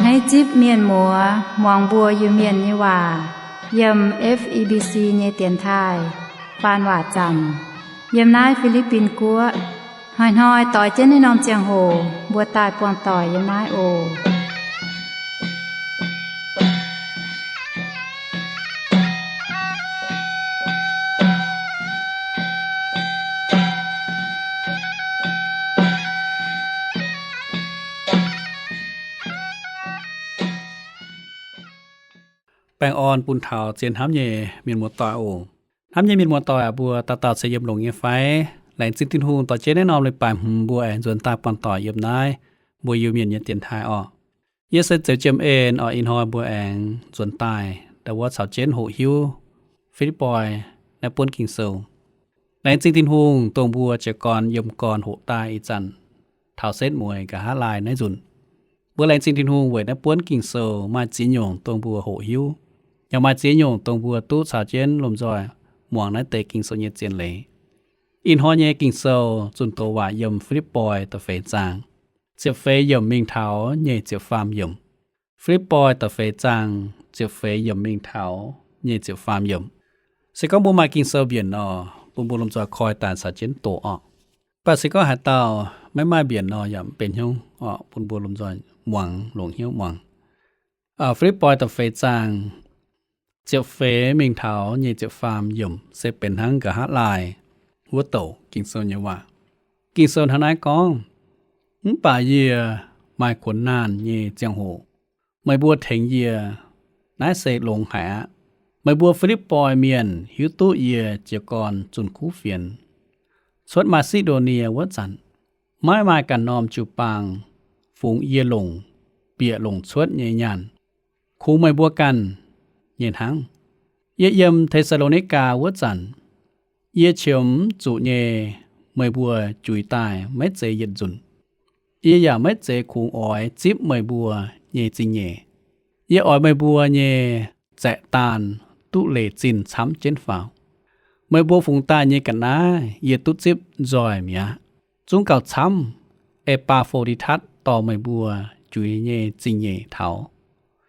Naaiv zipv mienh muoz muangx mbuo Iu-Mienh nyei waac yiem F E B C nyei dienx taaih faan waac zaamc yiem naaiv Fi^li^bin Guoqv. Hnoi-hnoi doix jienv naaiv norm ziangh hoc mbuo daaih buangh doic yiem naaiv oc. Baengh orn bun taux zien hnamv nyei mienh muoz-doic oc. Hnamv nyei mienh muoz-doic aac, mbuo dauh dauh se yiem longx nyei fai? Laengz zingh Tin-Hungh dorh jienv naaiv norm leiz-baaix hmz mbuo aengx nzuonx daaih buangh doic yiem naaiv mbuo Iu-Mienh nyei dienx taaih orqc. Yie se Zeuz Jiem En orqc. Ih hnoi mbuo aengx nzuonx daaih ndau wuov caux jienv hoqc hiuv Fi^lipv^poi naaiv buonv Ging-Sou. Laengz zingh Tin-Hungh dongh mbuo jiez gorn yiem gorn hoqc daaih ih zanc taux setv mueiz nqa'haav laai naaiv nzunc. Mbuo laengz zingh Tin-Hungh weic naaiv buonv Ging-Sou maaih ziex nyungc dongh mbuo hoqc hiuv, yaac maaih ziex nyungc dongh mbuo duqv caux jienv lomh nzoih muangx naaiv deix Ging-Sou nyei zien leiz. Ih hnoi nyei Ging-Sou zunh doz waac yiem Fi^lipv^poi da'feix zaang ziepc feix yiemc mingh taux nyic ziepc faam yiemc. Fi^lipv^poi da'feix zaang ziepc feix yiemc mingh taux nyic ziepc faam yiemc. Se gorngv mbuo maaih Ging-Sou mbienc nor, bun mbuo lomh nzoih koi daaih caux jienv doqc orqc. Mv baac se gorngv haaix dauh maiv maaih mbienc nor, yaac mv benx hnyouv orqc, bun mbuo lomh nzoih muangx, longc hnyouv muangx. Fi^lipv^poi da'feix zaang ziepc feix mingh taux nyic ziepc faam yiemc se benx hnangv nqa'haav laai wuov douc Ging-Sou nyei waac. Ging-Sou hnangv naaiv gorngv, Mv baac yie maaih kuonx naanh nyei ziangh hoc, meih mbuo tengx yie, naaiv se longx haic aqv. Meih mbuo Fi^lipv^poi Mienh hiuv duqv yie jiez gorn zunh kuv fienx cuotv Maa^si^ndo^nie wuov zanc, maiv maaih ganh norm jiu-baang fungx yie longc bieqc longc cuotv nyei nyaanh, kungx meih mbuo ganh nyei hnangv. Yie yiem Te^saa^lo^ni^gaa wuov zanc, yie qiemx zuqc nyei meih mbuo juix daaih maiv zeiz yietc nzunc. Yie yaac maiv zeiz kungx oix zipv meih mbuo nyei zingh nyeic. Yie oix meih mbuo nyei zaeqv-daanh duqv leiz zinh camv jienv faaux. Meih mbuo fungx daaih nyei ga'naaiv yie duqv zipv nzoih mi'aqv. Zungv gauh camv, E^baa^fo^ndi^tatv dorh meih mbuo juix nyei zingh nyeic taux.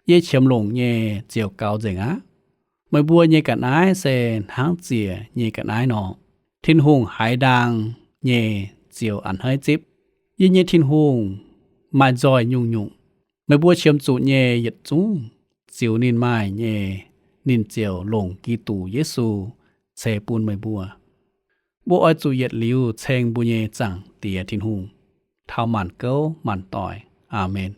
Yie qiemx longc nyei ziouc gaux nzengc aqv. Meih mbuo nyei ga'naaiv se hnangv ziec nyei ga'naaiv nor. Tin-Hungh haiz ndaang nyei ziouc a'hneiv zipv. Yie nyei Tin-Hungh maaih nzoih nyungc-nyungc. Meih mbuo qiemx zuqc nyei yietc zungv ziux ninh maaih nyei, ninh ziouc longc Giduc Yesu ceix bun meih mbuo. Mbuo oix zuqc yietc liuz ceng mbuo nyei Zaangc Diex Tin-Hungh taux maanc gouv maanc doic. Aamen.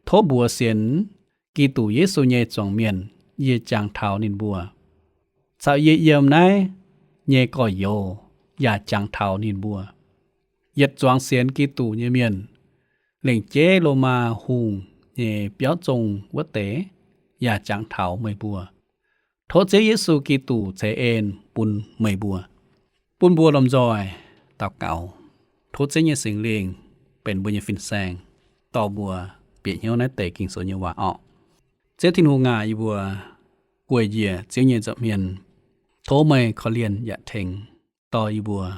Tov mbuox sienx Giduc Yesu nyei zuangx mienh, yie jangx taux ninh mbuo, caux yie yiem naaiv nyei gorx-youz yaac jangx taux ninh mbuo. Yietc zuangx sienx Giduc nyei mienh, lengc jeiv Lomaa hungh nyei biauv zong wuov deix, yaac jangx taux meih mbuo. Tov Ziouv Yesu Giduc ceix en bun meih mbuo. Bun mbuo lomh nzoih daux gaux, tov Ziouv nyei Singx Lingh benx mbuo nyei fin-saeng, dorh mbuo bieqc hnyouv naaiv deix Ging-Sou nyei waac orqc. Ziouv Tin-Hungh aac, yie mbuo gueic njiec Ziouv nyei nza'hmien. Tov meih korv-lienh yaac tengx dorh yie mbuo.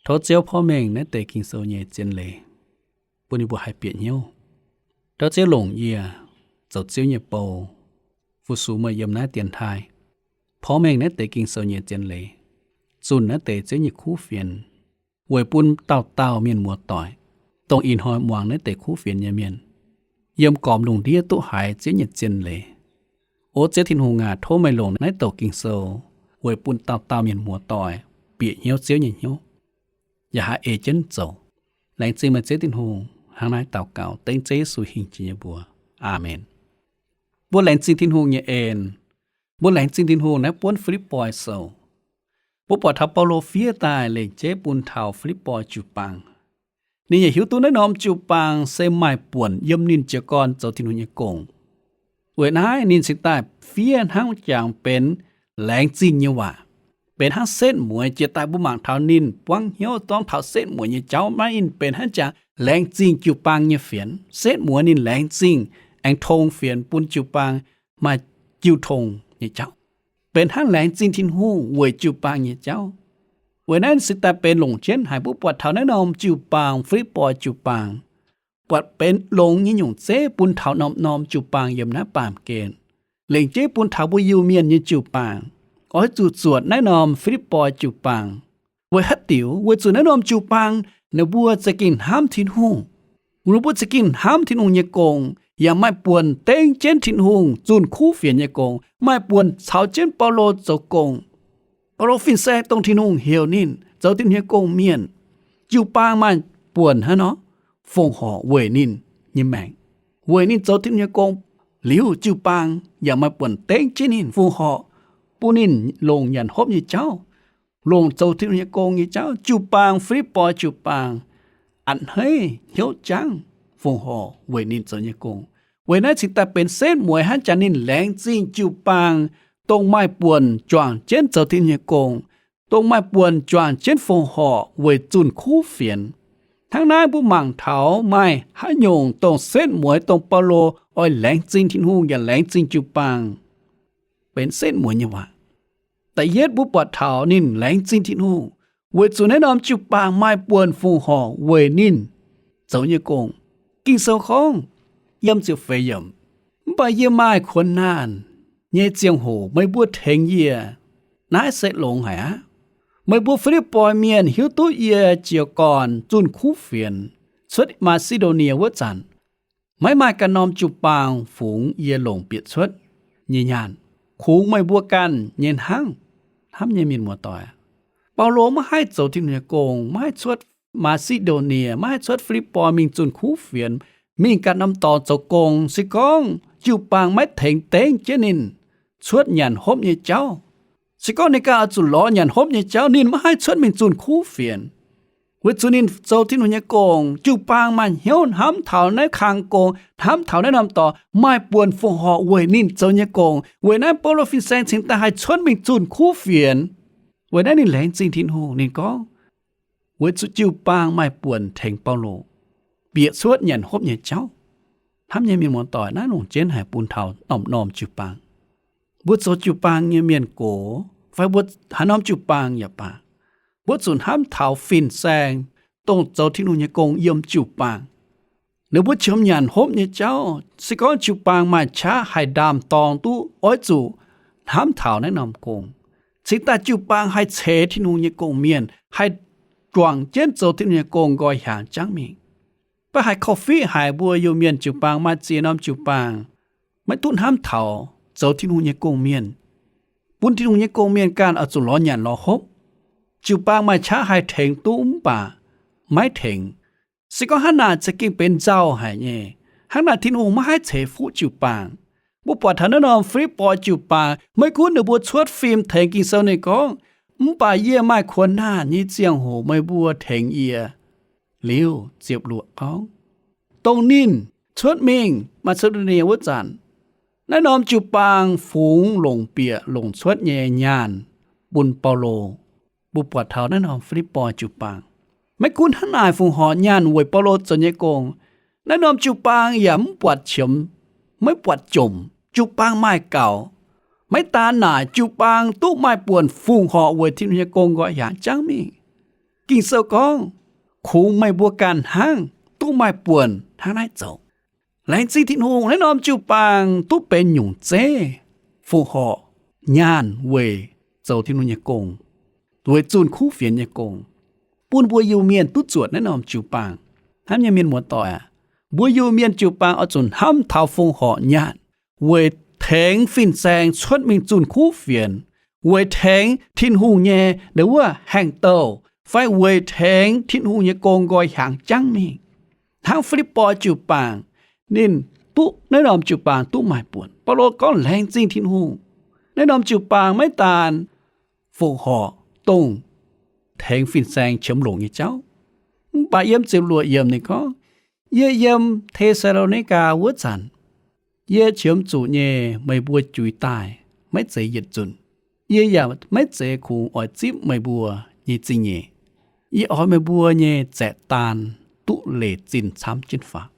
Tov Ziouv porv mengh naaiv deix Ging-Sou nyei zien leiz, bun yie mbuo haih bieqc hnyouv. Tov Ziouv longc yie zoux Ziouv nyei bou, fu-sux meih yiem naaiv dienx taaih, porv mengh naaiv deix Ging-Sou nyei zien leiz, zunh naaiv deix Ziouv nyei kuv fienx, weic bun dauh dauh mienh muoz-doic, dongh ih hnoi muangx naaiv deix kuv fienx nyei mienh, yiem gormx lungh ndiev duqv haiz Ziouv nyei zien leiz. O Ziouv Tin-Hungh aac, tov meih longc naaiv douc Ging-Sou weic bun dauh dauh mienh muoz-doic bieqc hnyouv Ziouv nyei hnyouv, yaac haih ei jienv zoux. Laengz zingh meih Ziouv Tin-Hungh. Hnangv naaiv daux gaux dengv Ziouv Yesu hingh jiex nyei mbuox. Aamen. Mbuo laengz zingh Tin-Hungh nyei en. Mbuo laengz zingh Tin-Hungh naaiv buonv Filipv-Boi Sou. Mbuo buatc taux Baulo fiev daaih lengc jeiv bun taux Filipv-Boi jiu-baang. Ninh yaac hiuv duqv naaiv norm jiu-baang se maaih buonc yiem ninh jiez gorn zoux Tin-Hungh nyei gong. Weic naaiv ninh cingx daaih fiev hnangv jangx benx laengz zingh nyei waac, benx hnangv setv mueiz. Jiex daaih mbuo mangc taux ninh buangv hnyouv dorngc taux setv mueiz nyei jauv, maiv ninh benx hnangv jangx laengz zingh jiu-baang nyei fienx. Setv mueiz ninh laengz zingh aengx tong fienx bun jiu-baang maaih jiu tong nyei jauv, benx hnangv laengz zingh Tin-Hungh weic jiu-baang nyei jauv. Weic naaiv ninh cingx daaih benx longc jienv haic. Mbuo buatc taux naaiv norm jiu-baang, Filipv-Boi jiu-baang, buatc benx longx nyei nyungc zeiv bun taux norm-norm jiu-baang yiem naaiv baamh gen, lengc jeiv bun taux mbuo Iu-Mienh nyei jiu-baang, oix zuqc zuotc naaiv norm Fi^lipv^poi jiu-baang. Weic haaix diuc? Weic zuqc naaiv norm jiu-baang ninh mbuo za'gengh hnamv Tin-Hungh. Ninh mbuo za'gengh hnamv Tin-Hungh nyei gong, yaac maaih buonc dengv jienv Tin-Hungh zunh kuv fienx nyei gong, maaih buonc caux jienv Baulo zoux gong. Baulo fin-saeng dongh Tin-Hungh heuc ninh zoux Tin-Hungh nyei gong mienh, jiu-baang maaih buonc hnangv nor fongc horc weic ninh nyei maengc, weic ninh zoux Tin-Hungh nyei gong. Liuz jiu-baang yaac maaih buonc dengv jienv ninh, fongc horc, bun ninh longc nyanc hopv nyei jauv, longc zoux Tin-Hungh nyei gong nyei jauv. Jiu-baang, Fi^lipv^poi jiu-baang, a'hneiv hnyouv jangv, fongc horc weic ninh zoux nyei gong. Weic naaiv cingx daaih benx setv mueiz hnangv jaax ninh laengz zingh jiu-baang, dongh maaih buonc juangc jienv zoux Tin-Hungh nyei gong, dongh maaih buonc juangc jienv fongc horc weic zunh kuv fienx. Hnangv naaiv mbuo mangc taux maaih haaix nyungc dongh setv mueiz dongh Baulo oix laengz zingh Tin-Hungh yaac laengz zingh jiu-baang, benx setv mueiz nyei waac. Da'yietv mbuo buatc taux ninh laengz zingh Tin-Hungh, weic zuqc naaiv norm jiu-baang maaih buonc fongc horc weic ninh zoux nyei gong. Ging-Sou gorngv, yiem ziepc feix yiemc, mv baac yie maaih kuonx naanh nyei ziangh hoc meih mbuo tengx yie, naaiv se longx haic aqv. Meih mbuo Fi^lipv^poi Mienh hiuv duqv yie jiez gorn zunh kuv fienx cuotv Maa^si^ndo^nie wuov zanc, maiv maaih ganh norm jiu-baang fungx yie longc bieqc cuotv nyei nyaanh, kungx meih mbuo ganh nyei hnangv. Hnamv nyei mienh muoz-doic, Baulo maiv haih zoux Tin-Hungh nyei gong, maiv haih cuotv Maa^si^ndo^nie, maiv haih cuotv Fi^lipv^poi mingh zunh kuv fienx, mingh ganh norm dorngx zoux gong, se gorngv jiu-baang maiv tengx dengv jienv ninh cuotv nyanc hopv nyei jauv. Se gorngv ninh ganh oix zuqc lorz nyanc hopv nyei jauv, ninh maiv haih cuotv mingh zunh kuv fienx. Weic zuqc ninh zoux Tin-Hungh nyei gong, jiu-baang maaih hnyouv hnamv taux naaiv kang gong, hnamv taux naaiv norm dorngx, maaih buonc fongc horc weic ninh zoux nyei gong. Weic naaiv Baulo fin-saeng cingx daaih haih cuotv mingh zunh kuv fienx. Weic naaiv ninh laengz zingh Tin-Hungh. Ninh gorngv, weic zuqc jiu-baang maaih buonc tengx Baulo bieqc cuotv nyanc hopv nyei jauv. Hnamv nyei mienh muoz-doic, naaiv longc jienv haic bun taux norm-norm jiu-baang. Mbuo zoux jiu-baang nyei mienh gox fai mbuo haaix norm jiu-baang yaac baac, mbuo zuqc hnamv taux fin-saeng dongh zoux Tin-Hungh nyei gong yiem jiu-baang. Ninh mbuo qiemx nyanc hopv nyei jauv, se gorngv jiu-baang maaih qaqv haih ndaam-dorng duqv, oix zuqc hnamv taux naaiv norm gong. Cingx daaih jiu-baang haih ceix Tin-Hungh nyei gong-mienh, haih juangc jienv zoux Tin-Hungh nyei gong nqoi hiaangx jangv mingh. Mv baac haiz korv-fiqv haic mbuo Iu-Mienh jiu-baang maaih ziex norm jiu-baang maiv duqv hnamv taux zoux Tin-Hungh nyei gong-mienh, bun Tin-Hungh nyei gong-mienh ganh oix zuqc lorz nyanc lorz hopv. Jiu-baang maaih qaqv haih tengx duqv mv baac maiv tengx. Se gorngv hnangv naaic za'gengh benx nzauh haic nyei. Hnangv naaic Tin-Hungh maiv haih ceix fuqv jiu-baang. Mbuo buatc taux naaiv norm Fi^lipv^poi jiu-baang, maiv gunv ninh mbuo cuotv fim tengx Ging-Sou ninh gorngv, mv baac yie maaih kuonx naanh nyei ziangh hoc meih mbuo tengx yie. Liuz ziepc luoqc gorngv, dongh ninh cuotv mingh Maa^si^ndo^nie wuov zanc, naaiv norm jiu-baang fungx longc bieqc longc cuotv nyei nyaanh bun Baulo. Mbuo buatc taux naaiv norm Fi^lipv^poi jiu-baang, maiv gunv hnangv naaic fongc horc nyaanh weic Baulo zoux nyei gong. Naaiv norm jiu-baang yaac mv buatc qiemx, maiv buatc jomc, jiu-baang maaih gaux. Maiv daan naaic, jiu-baang duqv maaih buonc fongc horc weic Tin-Hungh nyei gong nqoi hiaangx jangv mingh. Ging-Sou gorngv, kungx meih mbuo ganh hnangv duqv maaih buonc hnangv naaiv zoux. Laengz zingh Tin-Hungh, naaiv norm jiu-baang duqv benx nyungc zeiv fongc horc nyaanh weic zoux Tin-Hungh nyei gong, weic zunh kuv fienx nyei gong, bun mbuo Iu-Mienh duqv zuotc naaiv norm jiu-baang. Hnamv nyei mienh muoz-doic aac, mbuo Iu-Mienh jiu-baang oix zuqc hnamv taux fongc horc nyaanh weic tengx fin-saeng cuotv mingh zunh kuv fienx, weic tengx Tin-Hungh nyei wuov haengh douh, fai weic tengx Tin-Hungh nyei gong nqoi hiaangx jangv mingh. Hnangv Fi^lipv^poi jiu-baang, ninh duqv naaiv norm jiu-baang duqv maaih buonc. Baulo gorngv laengz zingh Tin-Hungh, naaiv norm jiu-baang maiv daan fongc horc dongh tengx fin-saeng qiemx longc nyei jauv, mv baac yiem ziepc luoqc yiemc ninh gorngv, yie yiem Te^saa^lo^ni^gaa wuov zanc, yie qiemx zuqc nyei meih mbuo juix daaih maiv zeiz yietc nzunc. Yie yaac maiv zeiz kungx oix zipv meih mbuo nyei zingh nyeic. Yie oix meih mbuo nyei zaeqv daan duqv leic zinh camv jienv faaux.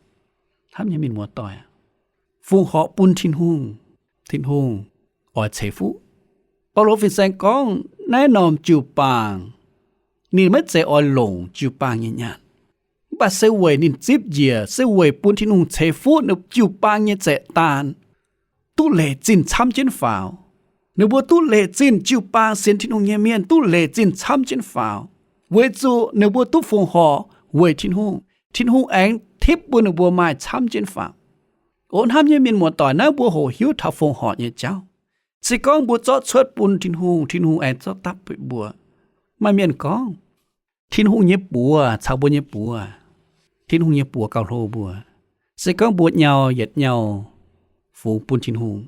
Hnamv nyei mienh muoz-doic, fongc horc bun Tin-Hungh, Tin-Hungh oix ceix fuqv. Baulo fin-saeng gorngv naaiv norm jiu-baang ninh maiv zeiz oix longc jiu-baang nyei nyaanh, mv Aa, se weic ninh zipv njiec, se weic bun Tin-Hungh ceix fuqv ninh jiu-baang nyei zaeqv-daan duqv leic zinh camv jienv faaux. Ninh mbuo duqv leic zinh jiu-baang sienx Tin-Hungh nyei mienh duqv leic zinh camv jienv faaux, weic zuqc ninh mbuo duqv fongc horc weic Tin-Hungh. Tin-Hungh aengx tipv bun ninh mbuo maaih camv jienv faaux. O hnamv nyei mienh muoz-doic, naaiv mbuo hoqc hiuv taux fongc horc nyei jauv. Se gorngv mbuo zorqv cuotv bun Tin-Hungh, Tin-Hungh aengx zorqv dapv bun mbuo. Maaih mienh gorngv, Tin-Hungh nyei buoz caux mbuo nyei buoz, Tin-Hungh nyei buoz gauh hlo mbuo. Se gorngv mbuo nyau yietc nyau fungx bun Tin-Hungh,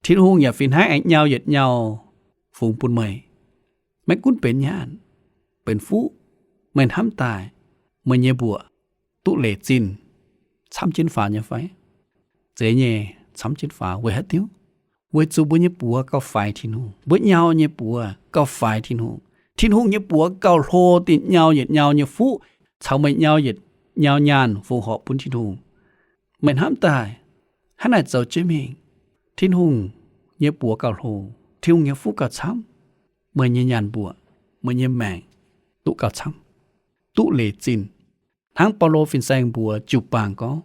Tin-Hungh yaac fih hnangv aengx nyau yietc nyau fungx bun meih. Maiv gunv benx nyaanh, benx fuqv, meih hnamv daaih meih nyei mbuoqc duqv leic zinh camv jienv faaux nyei fai? Zeiz nyei, camv jienv faaux. Weic haaix diuc? Weic zuqc mbuo nyei buoz gauh faix Tin-Hungh. Mbuo nyau nyei buoz gauh faix Tin-Hungh. Tin-Hungh nyei buoz gauh hlo dinh nyau yietc nyau nyei fuqv caux meih nyau yietc nyau nyaanh fongc horc bun Tin-Hungh. Meih hnamv daaih, hnangv naaic zoux jienv mingh, Tin-Hungh nyei buoz gauh hlo, Tin-Hungh nyei fuqv gauh camv, meih nyei nyaanh mbuoqc, meih nyei maengc duqv gauh camv, duqv leic zinh. Hnangv Baulo fin-saeng mbuox jiu-baang gorngv,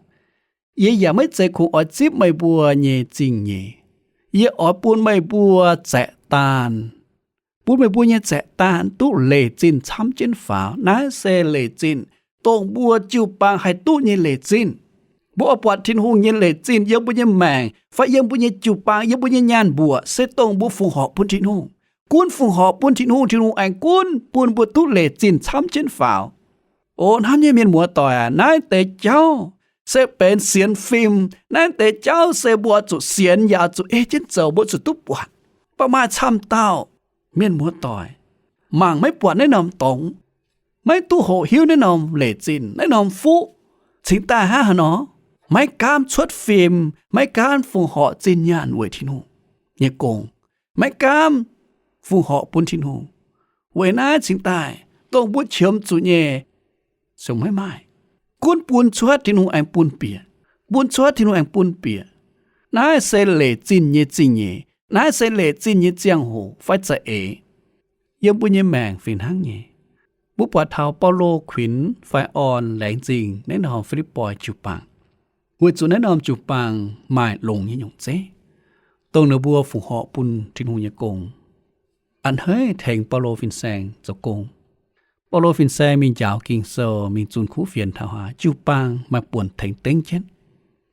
Yie yaac maiv zeiz kungx oix zipv meih mbuo nyei zingh nyeic. Yie oix bun meih mbuo zaeqv-daan, bun meih mbuo nyei zaeqv-daan duqv leic zinh camv jienv faaux. Naaiv se leic zinh dongh mbuo jiu-baang haih duqv nyei leic zinh. Mbuo oix buatc Tin-Hungh nyei leic zinh yiem mbuo nyei maengc fai yiem mbuo nyei jiu-baang, yiem mbuo nyei nyaanh mbuoqc, se dongh mbuo fongc horc bun Tin-Hungh. Gunv fongc horc bun Tin-Hungh, Tin-Hungh aengx gunv bun mbuo duqv leic zinh camv jienv faaux. O hnamv nyei mienh muoz-doic aac, naaiv deix jauv se benx sienx fim. Naaiv deix jauv se mbuo oix zuqc sienx yaac oix zuqc ei jienv zoux, mbuo zuqc duqv buatc. Mv baac maaih camv dauh mienh muoz-doic mangc maiv buatc naaiv norm dorngx, maiv duqv hoqc hiuv naaiv norm leic zinh, naaiv norm fuqv, cingx daaih hnangv haaix nor maiv gaamv cuotv fim, maiv gaamv fongc horc zinh nyaanh weic Tin-Hungh nyei gong, maiv gaamv fongc horc bun Tin-Hungh. Weic naaiv cingx daaih dongh mbuo qiemx zuqc nyei, ziouc maiv maaih. Gunv bun cuotv Tin-Hungh aengx bun bieqc, bun cuotv Tin-Hungh aengx bun bieqc. Naaiv se leic zinh nyei zingh nyeic. Naaiv se leic zinh nyei ziangh hoc fai za'eix. Yiem mbuo nyei maengc fih hnangv nyei. Mbuo buatc taux Baulo kuinx fai orn laengz zingh naaiv norm Fi^lipv^poi jiu-baang, weic zuqc naaiv norm jiu-baang maaih longx nyei nyungc zeiv, dongh ninh mbuo fongc horc bun Tin-Hungh nyei gong. A'hneiv tengx Baulo fin-saeng zoux gong. Baulo fin-saeng mingh njaaux Ging-Sou, mingh zunh kuv fienx taux haaix, jiu-baang maaih buonc tengx dengv jienv.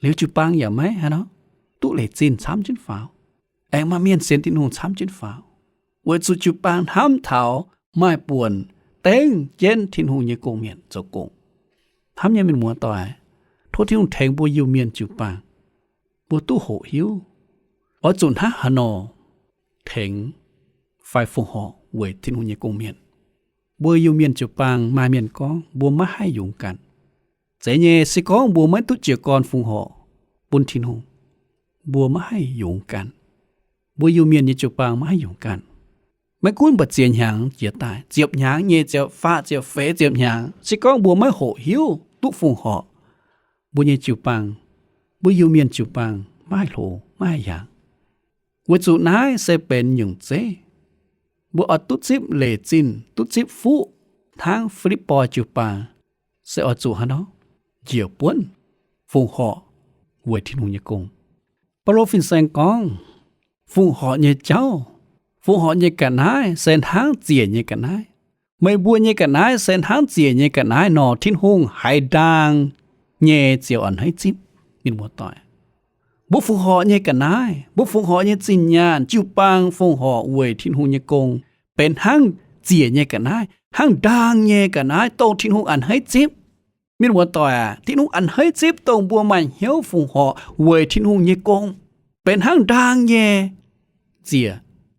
Liuz jiu-baang yaac maiv haaix nor duqv leic zinh camv jienv faaux, aengx maaih mienh sienx Tin-Hungh camv jienv faaux, weic zuqc jiu-baang hnamv taux maaih buonc dengv jienv Tin-Hungh nyei gong-mienh zoux gong. Hnamv nyei mienh muoz-doic, tov Tin-Hungh tengx mbuo Iu-Mienh jiu-baang, mbuo duqv hoqc hiuv oix zuqc hnangv haaix nor tengx fai fongc horc weic Tin-Hungh nyei gong-mienh. Mbuo Iu-Mienh jiu-baang maaih mienh gorngv mbuo maiv haih yungz ganh. Zeiz nyei, se gorngv mbuo maiv duqv jiez gorn fongc horc bun Tin-Hungh, mbuo maiv haih yungz ganh. Mbuo Iu-Mienh nyei jiu-baang maiv haih yungz ganh. Maiv gunv mbu'ziex hnyangx jiex daaih, ziepc hnyangx nyei, ziepc faah, ziepc feix, ziepc hnyangx, se gorngv mbuo maiv hoqc hiuv duqv fongc horc, mbuo nyei jiu-baang, mbuo Iu-Mienh jiu-baang maiv haih hlo, maiv haih hiaangx. Weic zuqc naaiv se benx nyungc zeiv. Mbuo oix duqv zipv leic zinh, duqv zipv fuqv hnangv Fi^lipv^poi jiu-baang, se oix zuqc haaix nor njiec buonv fongc horc weic Tin-Hungh nyei gong. Baulo fin-saeng gorngv, fongc horc nyei jauv, fongc horc nyei ga'naaiv se hnangv ziec nyei ga'naaiv. Meih mbuo nyei ga'naaiv se hnangv ziec nyei ga'naaiv nor, Tin-Hungh haiz ndaang nyei ziouc a'hneiv zipv. Mienh muoz-doic, mbuo fongc horc nyei ga'naaiv, mbuo fongc horc nyei zinh nyaanh, jiu-baang fongc horc weic Tin-Hungh nyei gong, benx hnangv ziec nyei ga'naaiv, hnangv ndaang nyei ga'naaiv, dongh Tin-Hungh a'hneiv zipv. Mienh muoz-doic aac, Tin-Hungh a'hneiv zipv dongh mbuo maaih hnyouv fongc horc weic Tin-Hungh nyei gong, benx hnangv ndaang nyei ziec,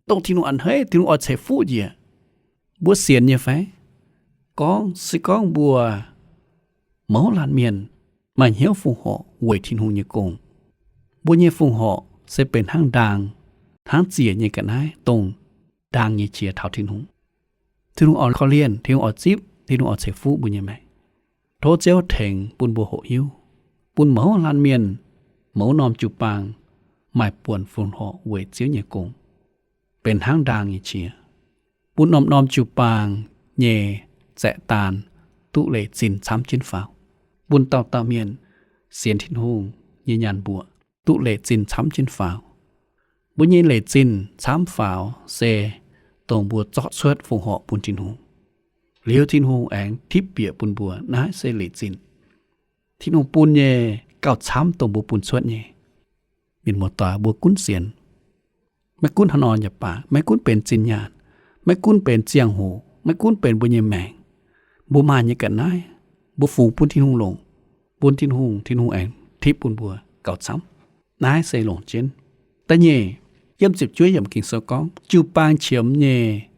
dongh Tin-Hungh a'hneiv, Tin-Hungh oix ceix fuqv njiec. Mbuo sienx nyei fai? Gorngv, se gorngv mbuo mouz laanh mienh maaih hnyouv fongc horc weic Tin-Hungh nyei gong, mbuo nyei fongc horc se benx hnangv ndaang, hnangv ziec nyei ga'naaiv, dongh ndaang nyei qiex taux Tin-Hungh. Tin-Hungh oix korv-lienh, Tin-Hungh oix zipv, Tin-Hungh oix ceix fuqv mbuo nyei maengc. Tov Ziouv tengx bun mbuo hoqc hiuv, bun mouz laanh mienh, mouz norm jiu-baang maaih buonc fongc horc weic Ziouv nyei gong, benx hnangv ndaang nyei qiex, bun norm-norm jiu-baang nyei zaeqv-daan duqv leic zinh camv jienv faaux. bun dauh dauh mienh sienx Tin-Hungh nyei nyaanh mbuoqc duqv leic zinh camv jienv faaux. Mbuo nyei leic zinh camv faaux se dongh mbuo zorqv cuotv fongc horc bun Tin-Hungh, liuz Tin-Hungh aengx tipv bieqc bun mbuo. Naaiv se leic zinh Tin-Hungh bun nyei gauh camv dongh mbuo bun cuotv nyei. Mienh muoz-doic, mbuo gunv sienx, maiv gunv haaix nor yaac baac, maiv gunv benx zinh nyaanh, maiv gunv benx ziangh hoc, maiv gunv benx mbuo nyei maengc, mbuo maaih nyei ga'naaiv, mbuo fungx bun Tin-Hungh longc, bun Tin-Hungh, Tin-Hungh aengx tipv bun mbuo gauh camv. Naaiv se longc jienv. Da'nyeic, yiem ziepc juov yiemc Ging-Sou gorngv, jiu-baang qiemx nyei,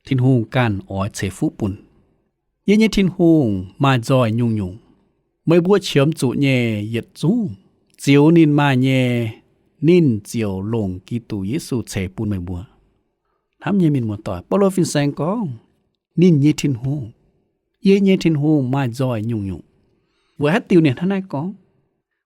Tin-Hungh ganh oix ceix fuqv bun. Yie nyei Tin-Hungh maaih nzoih nyungc-nyungc. Meih mbuo qiemx zuqc nyei yietc zungv, ziux ninh maaih nyei, ninh ziouc longc Giduc Yesu ceix bun meih mbuo. Hnamv nyei mienh muoz-doic, Baulo fin-saeng gorngv, ninh nyei Tin-Hungh, yie nyei Tin-Hungh maaih nzoih nyungc-nyungc. Weic haaix diuc ninh hnangv naaiv gorngv?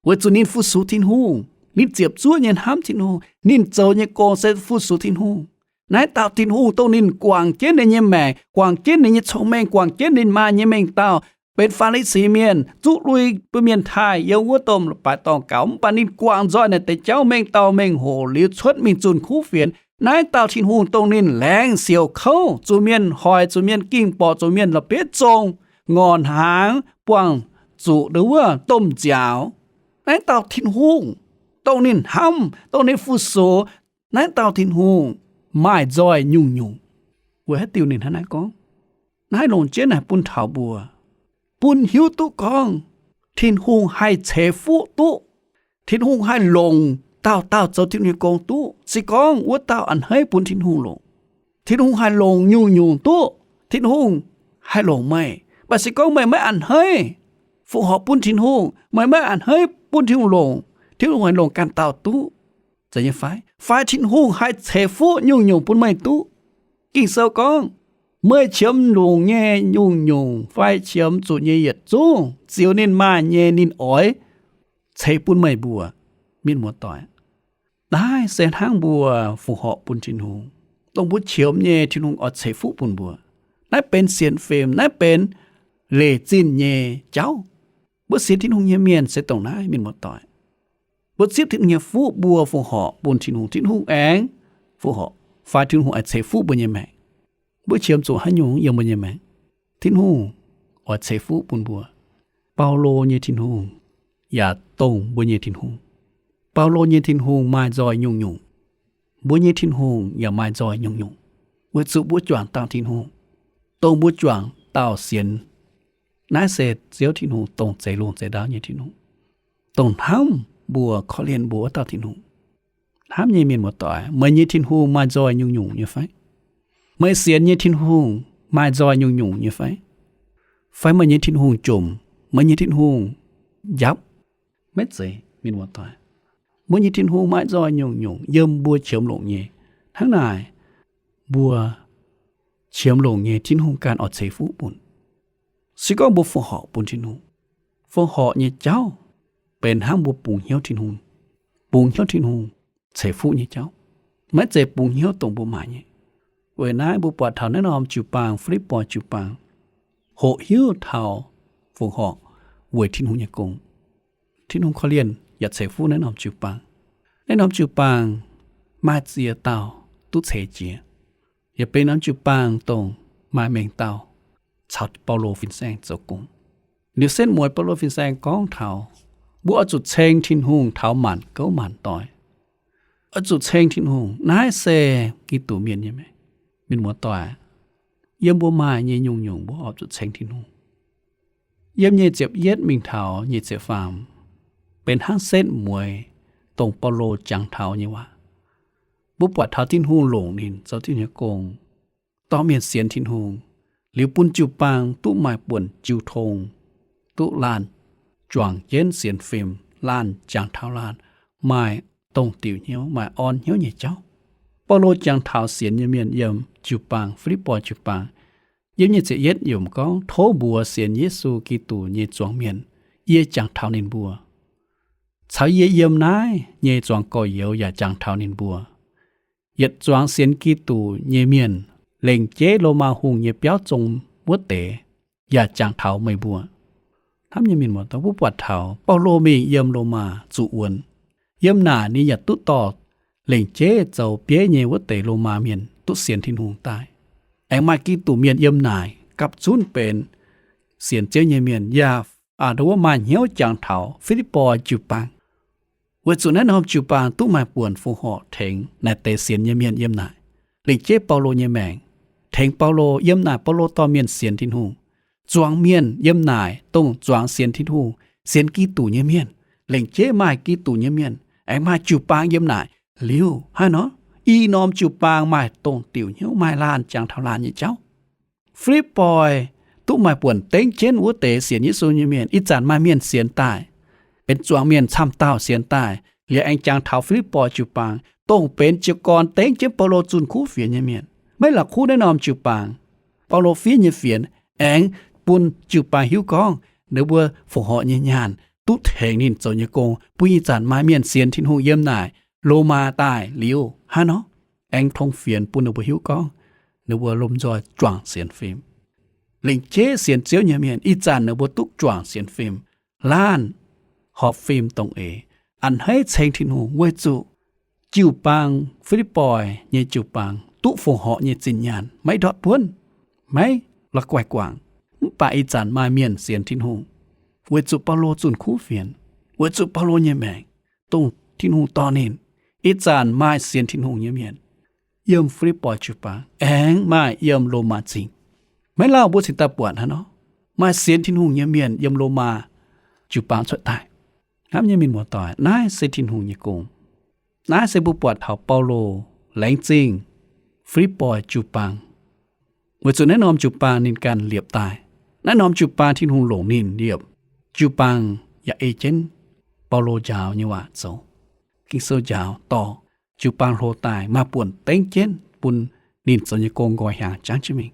Weic zuqc ninh fu-sux Tin-Hungh, ninh ziepc zuoqv nyei hnamv Tin-Hungh, ninh zoux nyei gong se fu-sux Tin-Hungh. Naaiv dauh Tin-Hungh dongh ninh guangc jienv ninh nyei maengc, guangc jienv ninh nyei cong-mengh, guangc jienv ninh maaih nyei mengh dauh, benx Faa^li^si Mienh, zuqv lui mbuo mienh taaih yiem wuov domh baaix dorngh gaux, mv baac ninh guangc nzoih naaic deix jauv mengh dauh mengh hoc liuz cuotv mingh zunh kuv fienx. Naaiv dauh Tin-Hungh dongh ninh laengz siouc kouv, zuqc mienh hoic, zuqc mienh ging-borqc, zuqc mienh la'bieiv zong, ngorc hnaangx, buangh zuqc nduov wuov domh nziaaux. Naaiv dauh Tin-Hungh dongh ninh hnamv, dongh ninh fu-sux. Naaiv dauh Tin-Hungh maaih nzoih nyungc-nyungc. Weic haaix diuc ninh hnangv naaiv gorngv? Naaiv longc jienv naaic bun taux mbuo, bun hiuv duqv gorngv Tin-Hungh haih ceix fuqv duqv. Tin-Hungh haih longc dauh dauh zoux Tin-Hungh nyei gong duqv. Se gorngv wuov dauh a'hneiv bun Tin-Hungh longc, Tin-Hungh haih longc nyungc-nyungc duqv. Tin-Hungh haih longc meih, mv baac se gorngv meih maiv a'hneiv fongc horc bun Tin-Hungh, meih maiv a'hneiv bun Tin-Hungh longc, Tin-Hungh haih longc ganh dauh duqv, zeiz nyei fai? Fai Tin-Hungh haih ceix fuqv nyungc-nyungc bun meih duqv? Ging-Sou gorngv, meih qiemx longc nyei nyungc-nyungc fai qiemx zuqc nyei yietc zungv, ziux ninh maaih nyei ninh oix ceix bun meih mbuo. Mienh muoz-doic, naaiv se hnangv mbuo fongc horc bun Tin-Hungh, dongh mbuo qiemx nyei Tin-Hungh oix ceix fuqv bun mbuo. Naaiv benx sienx fim, naaiv benx leic zinh nyei jauv. Mbuo sienx Tin-Hungh nyei mienh se dongh naaiv, mienh muoz-doic. Mbuo zipv Tin-Hungh nyei fuqv mbuo fongc horc bun Tin-Hungh, Tin-Hungh aengx fongc horc fai Tin-Hungh oix ceix fuqv mbuo nyei maengc. Mbuo qiemx zuqc haaix nyungc yiem mbuo nyei maengc, Tin-Hungh oix ceix fuqv bun mbuo. Baulo nyei Tin-Hungh yaac dongh mbuo nyei Tin-Hungh. Baulo nyei Tin-Hungh maaih nzoih nyungc-nyungc. Mbuo nyei Tin-Hungh yaac maaih nzoih nyungc-nyungc, weic zuqc mbuo juangc dauh Tin-Hungh, dongh mbuo juangc dauh sienx. Naaiv se Ziouv Tin-Hungh dongh zeix lungh zeix ndau nyei Tin-Hungh, dongh hnamv mbuo, korv-lienh mbuo wuov dauh Tin-Hungh. Hnamv nyei mienh muoz-doic, meih nyei Tin-Hungh maaih nzoih nyungc-nyungc nyei fai? Meih sienx nyei Tin-Hungh maaih nzoih nyungc-nyungc nyei fai? Fai meih nyei Tin-Hungh jomc, meih nyei Tin-Hungh njapv? Maiv zeiz, mienh muoz-doic. Mbuo nyei Tin-Hungh maaih nzoih nyungc-nyungc yiem mbuo qiemx longc nyei. Hnangv naaic, mbuo qiemx longc nyei Tin-Hungh ganh oix ceix fuqv bun. Se gorngv mbuo fongc horc bun Tin-Hungh, fongc horc nyei jauv benx hnangv mbuo bungx hnyouv Tin-Hungh, bungx hnyouv Tin-Hungh ceix fuqv nyei jauv, maiv zeiz bungx hnyouv dongh mbuo maaic nyei. Weic naaiv mbuo buatc taux naaiv norm jiu-baang, Fi^lipv^poi jiu-baang, hoqc hiuv taux fongc horc weic Tin-Hungh nyei gong. Tin-Hungh korv-lienh yaac ceix fuqv naaiv norm jiu-baang. Naaiv norm jiu-baang maaih ziex dauh duqv ceix jiez, yaac benx norm jiu-baang dongh maaih mengh dauh caux Baulo fin-saeng zoux gong. Liuz setv mueiz Baulo fin-saeng gorngv taux, mbuo oix zuqc ceng Tin-Hungh taux maanc gouv maanc doic. Oix zuqc ceng Tin-Hungh, naaiv se Giduc mienh nyei maengc. Mienh muoz-doic, yiem mbuo maaih nyei nyungc-nyungc mbuo oix zuqc ceng Tin-Hungh. Yiem nyic ziepc yietv mingh taux nyic ziepc faam benx hnangv setv mueiz dongh Baulo jangx taux nyei waac. Mbuo buatc taux Tin-Hungh longc ninh zoux Tin-Hungh nyei gong, dorh mienh sienx Tin-Hungh, liuz bun jiu-baang duqv maaih buonc jiu tong, duqv laanh juangc jienv sienx fim, laanh jangx taux laanh maaih dongh diuc hnyouv, maaih orn hnyouv nyei jauv. Baulo jangx taux sienx nyei mienh yiem jiu-baang, Fi^lipv^poi jiu-baang, yiem nyic ziepc yietv yiemc gorngv, tov mbuox sienx Yesu Giduc nyei zuangx mienh, yie jangx taux ninh mbuo. Caux yie yiem naaiv nyei zuangx gorx-youz yaac jangx taux ninh mbuo. Yietc zuangx sienx Giduc nyei mienh, lengc jeiv Lomaa Hungh nyei biauv zong wuov deix, yaac jangx taux meih mbuo. Hnamv nyei mienh muoz-doic, mbuo buatc taux Baulo mingh yiem Lomaa zuqc wuonx. Yiem naaic ninh yaac duqv dorh lengc jeiv zoux bieiv nyei wuov deix Lomaa mienh duqv sienx Tin-Hungh daaih. Aengx maaih Giduc mienh yiem naaic gapv zunv benx sienx Ziouv nyei mienh, yaac a'ndongh wuov maaih hnyouv jangx taux Fi^lipv^poi jiu-baang. Weic zuqc naaiv norm jiu-baang duqv maaih buonc fongc horc tengx naaic deix sienx nyei mienh yiem naaic, lengc jeiv Baulo nyei maengc, tengx Baulo. Yiem naaic Baulo dorh mienh sienx Tin-Hungh, zuangx mienh yiem naaic dongh zuangx sienx Tin-Hungh, sienx Giduc nyei mienh, lengc jeiv maaih Giduc nyei mienh, aengx maaih jiu-baang yiem naaic. Liuz haaix nor, i norm jiu-baang maaih dongh diuc hnyouv, maaih laanh jangx taux laanh nyei jauv. Fi^lipv^poi duqv maaih buonc dengv jienv wuov deix sienx Yesu nyei mienh. Ih zanc maaih mienh sienx daaih, benx zuangx mienh camv dauh sienx daaih, liuz aengx jangx taux Fi^lipv^poi jiu-baang, dongh benx jiez gorn dengv jienv Baulo zunh kuv fienx nyei mienh. Maiv la'kuqv naaiv norm jiu-baang, Baulo fiev nyei fienx aengx bun jiu-baang hiuv gorngv ninh mbuo fongc horc nyei nyaanh duqv tengx ninh zoux nyei gong, bun ih zanc maaih mienh sienx Tin-Hungh yiem naaic Lomaa daaih. Liuz haaix nor, aengx tong fienx bun ninh mbuo hiuv gorngv ninh mbuo lomh nzoih juangc sienx fim. Lengc jeiv sienx Ziouv nyei mienh ih zanc ninh mbuo duqv juangc sienx fim, laanh horpc fim dongh eix, a'hneiv ceng Tin-Hungh, weic zuqc jiu-baang, Fi^lipv^poi nyei jiu-baang duqv fongc horc nyei zinh nyaanh maiv ndortv buonv, maiv la'guaih guangc. Mv baac ih zanc maaih mienh sienx Tin-Hungh weic zuqc Baulo zunh kuv fienx, weic zuqc Baulo nyei maengc, dongh Tin-Hungh dorh ninh. Ih zanc maaih sienx Tin-Hungh nyei mienh yiem Fi^lipv^poi jiu-baang, aengx maaih yiem Lomaa Zingh. Maiv lauh mbuo cingx daaih buatc hnangv nor, maaih sienx Tin-Hungh nyei mienh yiem Lomaa jiu-baang cuotv daaih. Hnamv nyei mienh muoz-doic, naaiv se Tin-Hungh nyei gong. Naaiv se mbuo buatc taux Baulo laengz zingh Fi^lipv^poi jiu-baang, weic zuqc naaiv norm jiu-baang ninh ganh liepc daaih. Naaiv norm jiu-baang Tin-Hungh longc ninh liepc. Jiu-baang yaac ei jienv Baulo njaaux nyei waac zoux. Ging-Sou njaaux dorh jiu-baang hlo daaih, maaih buonc dengv jienv bun ninh zoux nyei gong nqoi hiaangx jangv jienv mingh.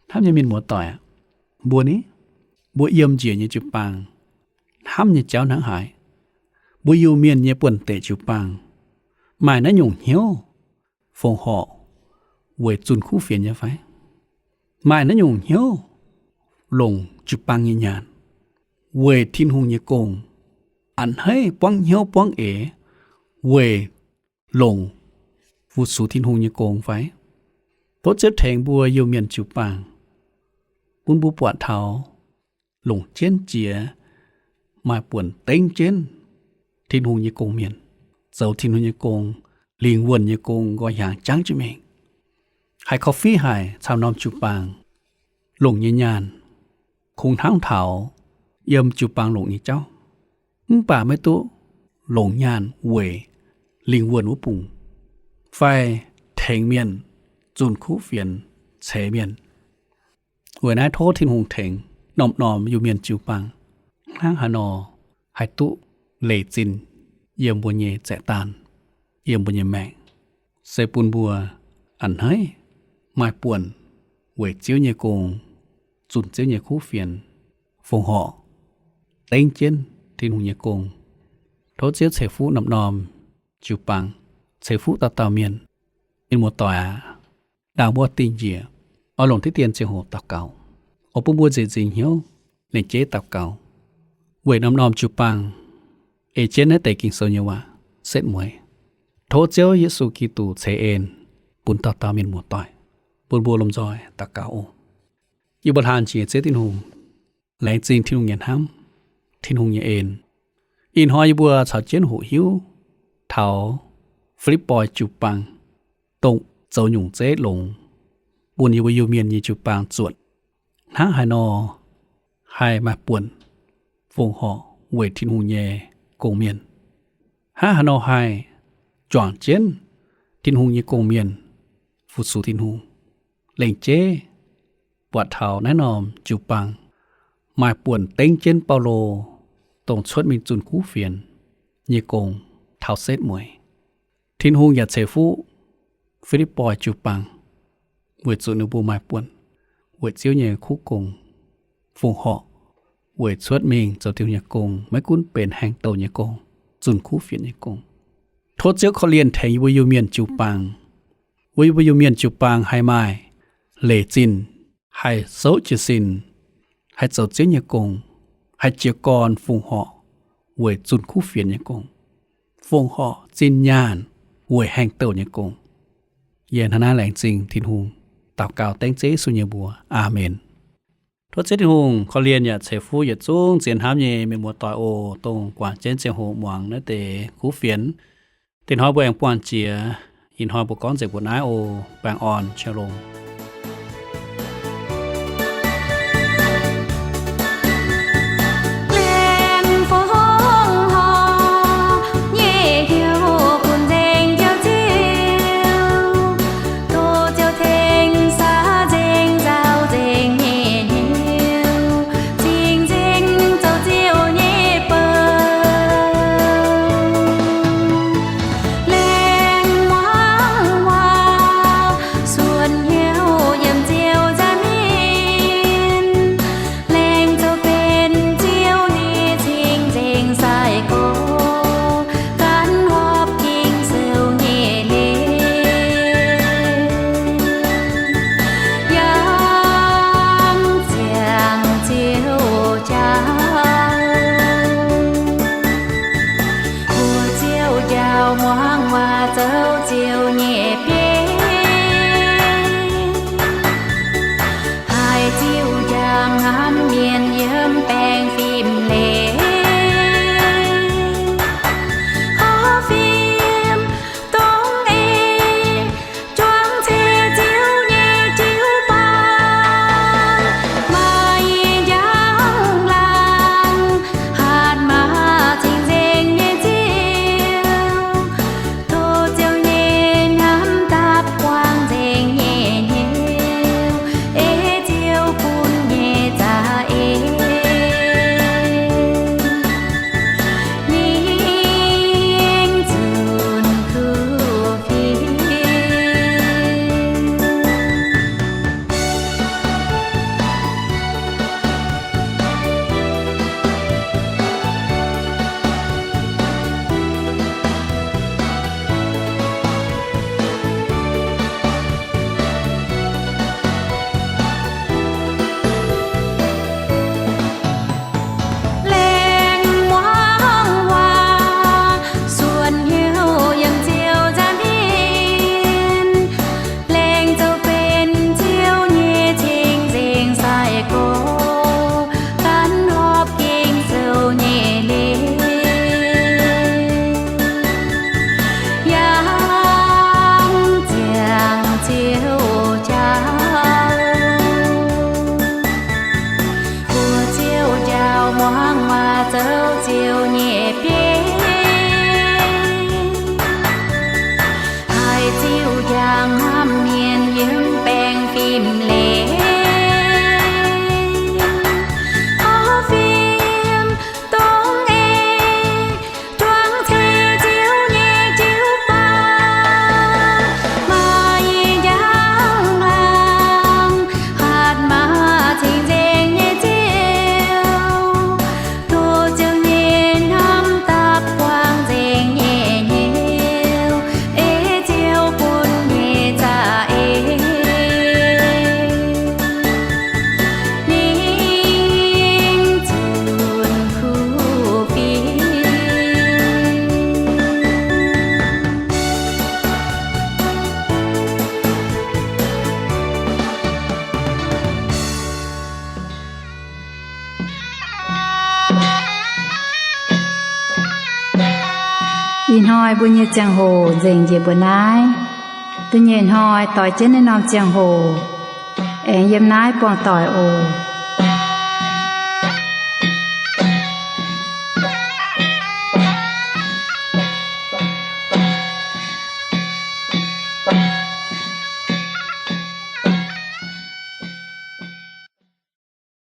Hnamv nyei mienh muoz-doic aac, mbuo ni, mbuo yiem njiec nyei jiu-baang hnamv nyei jauv hnangv haaix? Mbuo Iu-Mienh nyei buonv-deic jiu-baang maaih naaiv nyungc hnyouv fongc horc weic zunh kuv fienx nyei fai? Maaih naaiv nyungc hnyouv longc jiu-baang nyei nyaanh weic Tin-Hungh nyei gong, a'hneiv buangv hnyouv buangv eix weic longc fu-sux Tin-Hungh nyei gong fai? Tov Ziouv tengx mbuo Iu-Mienh jiu-baang, bun mbuo buatc taux longc jienv jiex, maaih buonc dengv jienv Tin-Hungh nyei gong-mienh, zoux Tin-Hungh nyei gong, lingh wuonh nyei gong nqoi hiaangx jangv jienv mingh. Haih korv-fiqv haic camv norm jiu-baang longc nyei nyaanh kungx hnangv taux yiem jiu-baang longc nyei jauv, mv baac maiv duqv longc nyaanh weic lingh wuonh wuov bung fai tengx mienh zunh kuv fienx, ceix mienh. Weic naaiv tov Tin-Hungh tengx norm-norm Iu-Mienh jiu-baang hnangv haaix nor haih duqv leiz zinh yiem mbuo nyei zaeqv daanh, yiem mbuo nyei maengc, se bun mbuo a'hneiv maaih buonc weic Ziouv nyei gong, zunh Ziouv nyei kuv fienx, fongc horc dengv jienv Tin-Hungh nyei gong. Tov Ziouv ceix fuqv norm-norm jiu-baang, ceix fuqv dauh dauh mienh. Mienh muoz-doic aac, ndaangc mbuo dingh njiec oix longc diqv dien ziangh hoc daux gaux, oix bun mbuo nzieqc nzingc hnyouv lengc jeiv daux gaux weic norm-norm jiu-baang ei jienv naaiv deix Ging-Sou nyei waac setv mueiz. Tov Ziouv Yesu Giduc ceix en bun dauh dauh mienh muoz-doic, bun mbuo lomh nzoih daux gaux oc. Yie mbuo hlan jiex Ziouv Tin-Hungh, laengz zingh Tin-Hungh nyei hnamv, Tin-Hungh nyei en. Ih hnoi yie mbuo caux jienv hoqc hiuv taux Fi^lipv^poi jiu-baang dongh zoux nyungc zeiv longx bun yie mbuo Iu-Mienh nyei jiu-baang zuotc hnangv haaix nor haih maaih buonc fongc horc weic Tin-Hungh nyei gong-mienh, hnangv haaix nor haih juangc jienv Tin-Hungh nyei gong-mienh fu-sux Tin-Hungh. Lengc jeiv buatc taux naaiv norm jiu-baang maaih buonc dengv jienv Baulo dongh cuotv mingh zunh kuv fienx nyei gong taux setv mueiz. Tin-Hungh yaac ceix fuqv Fi^lipv^poi jiu-baang weic zuqc ninh mbuo maaih buonc weic Ziouv nyei kuv gong fongc horc weic cuotv mingh zoux Tin-Hungh nyei gong, maiv gunv benx haengh douh nyei gong, zunh kuv fienx nyei gong. Tov Ziouv korv-lienh tengx yie mbuo Iu-Mienh jiu-baang, weic yie mbuo Iu-Mienh jiu-baang haih maaih leiz zinh, haih souv jiez sin, haih zoux Ziouv nyei gong, haih jiez gorn fongc horc weic zunh kuv fienx nyei gong, fongc horc zinh nyaanh weic haengh douh nyei gong. Yie hnangv naaiv laengz zingh Tin-Hungh, daux gaux dengv Ziouv Yesu nyei mbuox. Aamen. Tov Ziouv Tin-Hungh korv-lienh yaac ceix fuqv yietc zungv zien hnamv nyei mienh muoz-doic oc, dongh guangc jienv ziangh hoc muangx naaiv deix kuv fienx. Dinh hnoi mbuo aengx buangh jiex. Ih hnoi mbuo gorngv nzengc mbuo naaiv oc. Baengh orn, shalom. Laengz fongc horc nyei hnyouv bun nzengc Ziouv Ziouv, tov Ziouv tengx saax nzengc nzauh nzengc nyei hnyouv, cing-nzengc zoux Ziouv nyei bou. Laengz muangx waac, suonc hnyouv yiem Ziouv nza'hmien. Laengz zoux benx Ziouv nyei cing-nzengc sai-gorx, gaanv horpc Ging-Sou nyei leiz, yangh ziangx Ziouv jauv. Mbuox Ziouv njaaux muangx waac zoux Ziouv nyei bieiv. Haiz Ziouv njaaux hnamv mienh yiem baengh fim leiz. Horpc fim dongh eix, juangc ceix Ziouv nyei jiu-baang. Maaih njang laangz hatc maaz cing-nzengc nyei Ziouv. Tov Ziouv nyei hnamv dapv buangh nzengc nyei hnyouv, ei Ziouv bun nyei za'eix. Yingh zunh kuv fienx. Laengz muangx waac, suonc hnyouv yiem Ziouv nza'hmien. Laengz zoux benx Ziouv nyei cing-nzengc sai-gorx, gaanv horpc Ging-Sou nyei leiz, yangh ziangx Ziouv jauv. Mbuox Ziouv njaaux muangx waac zoux Ziouv nyei bieiv. Haiz Ziouv njaaux hnamv mienh yiem baengh fim leiz. Horpc fim dongh eix, juangc ceix Ziouv nyei jiu-baang. Maaih njang laangz hatc maaz cing-nzengc nyei Ziouv. Tov Ziouv nyei hnamv dapv buangh nzengc nyei hnyouv, ei Ziouv bun nyei za'eix. Yingh zunh kuv fienx. Ih hnoi mbuo nyei ziangh hoc nzengc njiec mbuo naaiv. Da'nyeic hnoi doix jienv naaiv norm ziangh hoc, aengx yiem naaiv buangh doic oc.